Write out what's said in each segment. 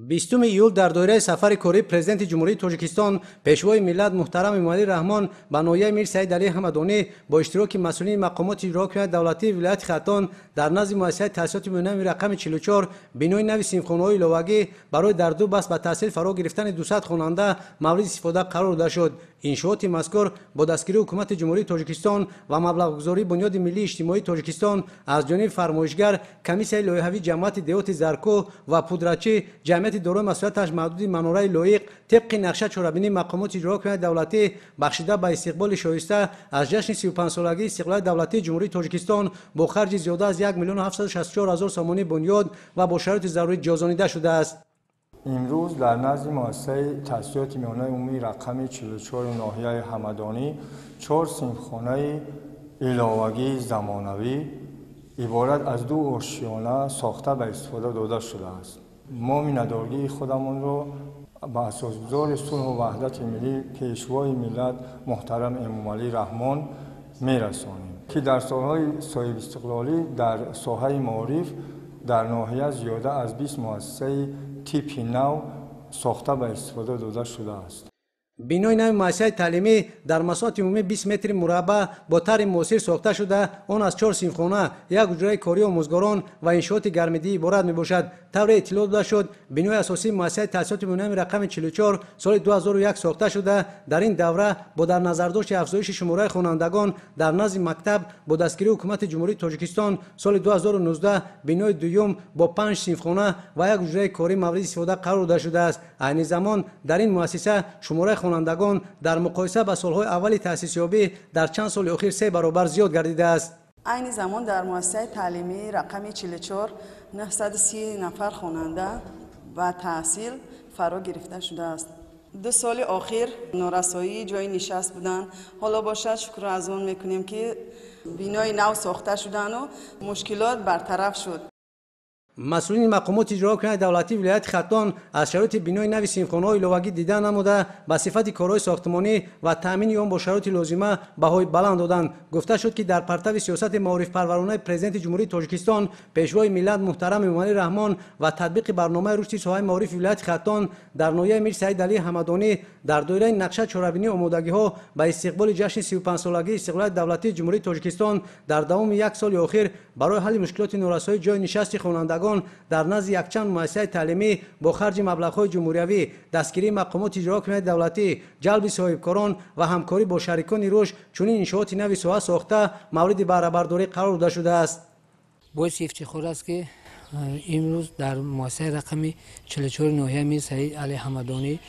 20 июл дар доираи сафари кории Президенти Ҷумҳурии Тоҷикистон, Пешвои миллат муҳтарам Эмомалӣ Раҳмон ба ноҳияи Мир Саид Алии Ҳамадонӣ бо иштироки масъулини мақомоти иҷроҳакунандаи давлатии вилояти Хатлон дар назди муассисаи таҳсилоти миёнаи рақами 44 бинои нави синфхонаҳои иловагӣ барои дар ду баст ба таҳсил фаро гирифтани 200 хонанда мавриди истифода қарор дода шуд. Иншооти мазкур бо дастгирии Ҳукумати Ҷумҳурии Тоҷикистон ва маблағгузории Бунёди миллии иҷтимоии Тоҷикистон аз ҷониби фармоишгар, комиссияи лоиҳавии ҷамоати деҳоти Заркӯҳ ва пудрачӣ, ҷамъияти дорои масъулияташ маҳдуди Манораи лоиқ тибқи нақша чорабинии мақомоти иҷроҳакунандаи давлатӣ бахшида ба истиқболи шоиста аз ҷашни 35-солагии истиқлолияти давлатии Ҷумҳурии Тоҷикистон бо харҷи зиёда аз 1 764 000 сомонӣ бунёд ва бо шароити зарурӣ ҷозонида шудааст. Имрӯз дар назди муассисаи таҳсилоти миёнаи умумии рақами 44 ноҳияи Ҳамадонӣ 4 синфхонаи иловагии замонавӣ иборат аз 2 ошёна сохта ба истифода дода шудааст. Мо миннатдории худамонро ба асосгузори сулҳу ваҳдати миллӣ, Пешвои миллат муҳтарам Эмомалӣ Раҳмон мерасонем, ки дар солҳои соҳибистиқлолӣ дар соҳаи маориф дар ноҳия зиёда аз 20 муассисаи типи нав сохта ба истифода дода шудааст. Бинои нави муассисаи таълимӣ дар масоҳати умумии 20 метри мураббаъ бо тарҳи муосир сохта шуда, он аз 4 синфхона, як ҳуҷраи кории омӯзгорон ва иншооти гармидиҳӣ иборат мебошад. Тавре иттилоъ дода шуд, бинои асосии муассисаи таҳсилоти миёнаи рақами 44 соли 2001 сохта шуда, дар ин давра бо дар назардошти афзоиши шумораи хонандагон дар назди мактаб бо дастгирии Ҳукумати Ҷумҳурии Тоҷикистон соли 2019 бинои дуюм бо 5 синфхона ва як ҳуҷраи корӣ мавриди истифода қарор дода шудааст. Айни замон дар ин муассиса шумораи хонандагон дар муқоиса ба солҳои аввали таъсисёбӣ дар чанд соли охир 3 баробар зиёд гардидааст. Айни замон дар муассисаи таълимии рақами 44 930 нафар хонанда ба таҳсил фаро гирифта шудааст. 2 соли охир норасоии ҷои нишаст буданд. Ҳоло бошад, шукр аз он мекунем, ки бинои нав сохта шудану мушкилот бартараф шуд. Масъулини мақомоти иҷроҳакунандаи давлатии вилояти Хатлон аз шароити бинои нави синфхонаҳои иловагӣ дида намуда, ба сифати корҳои сохтмонӣ ва таъмини он бо шароити лозима баҳои баланд доданд. Гуфта шуд, ки дар партави сиёсати маорифпарваронаи Президенти Ҷумҳурии Тоҷикистон, Пешвои миллат муҳтарам Эмомалӣ Раҳмон ва татбиқи барномаи рушди соҳаи маорифи вилояти Хатлон дар ноҳияи Мир Саид Алии Ҳамадонӣ дар доираи нақша чорабинии омодагиҳо ба истиқболи ҷашни 35-солагии истиқлолияти давлатии Ҷумҳурии Тоҷикистон дар давоми як соли охир барои ҳалли мушкилоти норасоии ҷои нишасти хонандагон дар назди якчанд муассисаи таълимӣ бо харҷи маблағҳои ҷумҳуриявӣ, дастгирии мақомоти иҷроҳакунандаи давлатӣ, ҷалби соҳибкорон ва ҳамкорӣ бо шарикони рушд чунин иншооти нави соҳа сохта мавриди баҳрабардорӣ қарор дода шудааст. Боиси ифтихор аст, ки имрӯз дар муассисаи рақами 44 ноҳияи Мир Саид Алии Ҳамадонӣ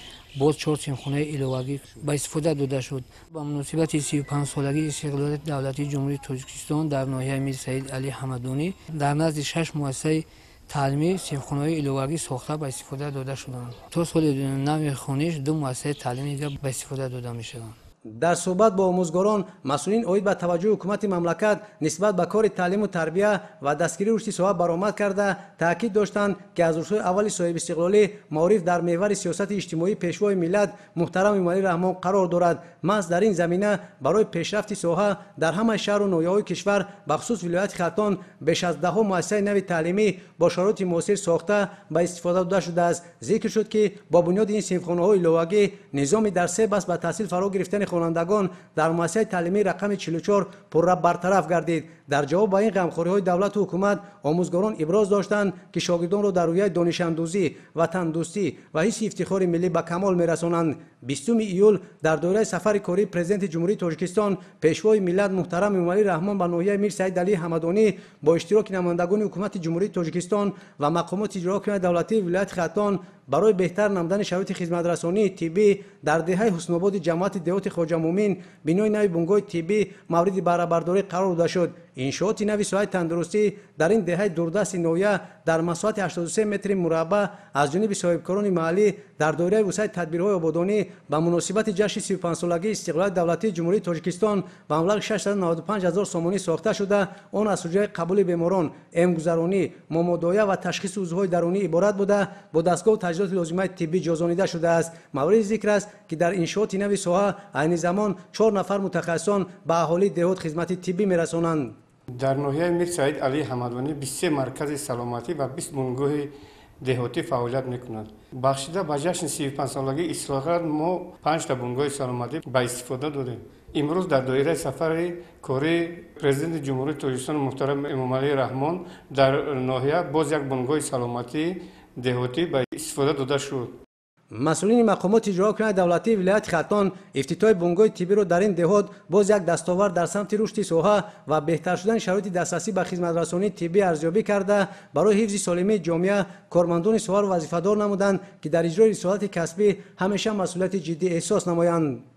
боз 4 синфхонаи иловагӣ ба истифода дода шуд. Ба муносибати 35-солагии истиқлолияти давлатии Ҷумҳурии Тоҷикистон дар ноҳияи Мир Саид Алии Ҳамадонӣ дар назди 6 муассисаи таълимӣ синфхонаҳои иловагӣ сохта ба истифода дода шуданд. То соли нави хониш 2 муассисаи таълимӣ дигар ба истифода дода мешаванд. Дар суҳбат бо омӯзгорон масъулин оид ба таваҷҷӯҳи ҳукумати мамлакат нисбат ба кори таълиму тарбия ва дастгирии рушди соҳа баромад карда, таъкид доштанд, ки аз рӯзҳои аввали соҳибистиқлолӣ маориф дар меҳвари сиёсати иҷтимоии Пешвои миллат муҳтарам Эмомалӣ Раҳмон қарор дорад. Маҳз дар ин замина барои пешрафти соҳа дар ҳамаи шаҳру ноҳияҳои кишвар, бахусус вилояти Хатлон, беш аз 10 муассисаи нави таълимӣ бо шароити муосир сохта ба истифода дода шудааст. Зикр шуд, ки бо бунёди ин синфхонаҳои иловагӣ низоми дар 3 баст ба таҳсил фаро гирифтани хонандагон дар муассисаи таълимии рақами 44 пурра бартараф гардид. Дар ҷавоб ба ин ғамхориҳои давлату ҳукумат омӯзгорон иброз доштанд, ки шогирдонро дар рӯяи донишандӯзӣ, ватандӯстӣ ва ҳисси ифтихори миллӣ ба камол мерасонанд. 20 июл дар доираи сафари кории Президенти Ҷумҳурии Тоҷикистон, Пешвои миллат муҳтарам Эмомалӣ Раҳмон ба ноҳияи Мир Саид Алии Ҳамадонӣ бо иштироки намояндагони Ҳукумати Ҷумҳурии Тоҷикистон ва мақомоти иҷроҳакунандаи давлатии вилояти Хатлон барои беҳтар намудани шароити хизматрасонии тиббӣ дар деҳаи Ҳуснободи ҷамоати деҳоти Хоҷамӯмин бинои нави бунгоҳи тиббӣ мавриди баҳрабардорӣ қарор дода шуд. Иншооти нави соҳаи тандурустӣ дар ин деҳаи дурдасти ноҳия дар масоҳати 83 метри мураббаъ аз ҷониби соҳибкорони маҳаллӣ дар доираи вусъати тадбирҳои ободонӣ ба муносибати ҷашни 35-солагии истиқлолияти давлатии Ҷумҳурии Тоҷикистон ба маблағи 695 ҳазор сомонӣ сохта шуда, он аз ҳуҷраи қабули беморон, эмгузаронӣ, момодоя ва ташхиси узвҳои дарунӣ иборат буда, бо дастгоҳу таҷҳизоти лозимаи тиббӣ ҷозонида шудааст. Мавриди зикр аст, ки дар иншооти нави соҳа айни замон 4 нафар мутахассисон ба аҳолии деҳот хизмати тиббӣ мерасонанд. Дар ноҳияи Мир Саид Алии Ҳамадонӣ 23 маркази саломатӣ ва 20 бунгоҳи деҳотӣ фаъолият мекунад. Бахшида ба ҷашни 35-солагии истиқлолият мо 5та бунгоҳи саломатӣ ба истифода додем. Имрӯз дар доираи сафари кории Президенти Ҷумҳурии Тоҷикистон муҳтарам Эмомалӣ Раҳмон дар ноҳия боз як бунгоҳи саломатии деҳотӣ ба истифода дода шуд. Масъулини мақомоти иҷроакунандаи давлатии вилояти Хатлон ифтитоҳи бунгоҳи тиббиро дар ин деҳот боз як дастовард дар самти рушди соҳа ва беҳтар шудани шароити дастрасӣ ба хизматрасонии тиббӣ арзёбӣ карда, барои ҳифзи солимии ҷомеа кормандони соҳаро вазифадор намуданд, ки дар иҷрои рисолати касбӣ ҳамеша масъулияти ҷиддӣ эҳсос намоянд.